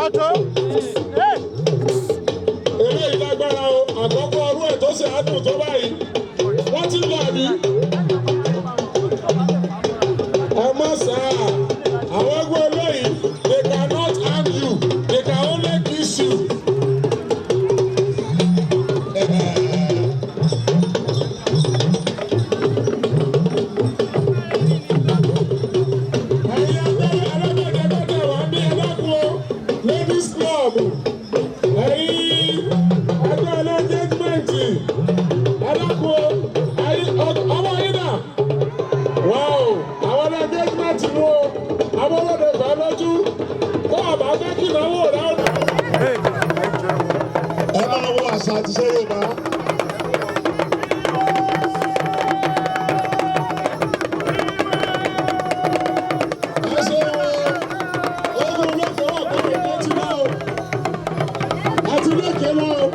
Ọ̀tọ̀. Eléyìí lágbára o, àkọ́kọ́ ọdún ẹ̀ tó ṣe àádùn tó báyìí. Wọ́n ti lọ àbí? Ẹ má sá, àwọn ẹgbẹ́ eléyìí, they cannot harm you, they can only kiss you. Ẹ̀yin alágbẹ̀dẹ wà ní ẹlẹ́kùn o, ladies club, ẹ̀yin ẹgbẹ́ engagement, ẹlẹ́kùn o, ẹ̀yin ọwọ́ yín dà. Wow, àwọn engagement mú o, àwọn olóde fẹ́ lójú, tó àbá fẹ́ kí ìnáwó rẹ̀ ó. Ẹ máa wo àṣà àti ìṣe Yorùbá. Ẹ ṣe wo ogun olókè wà pẹ̀lú ọkọ̀ tí náà o, àti lókè lọ o.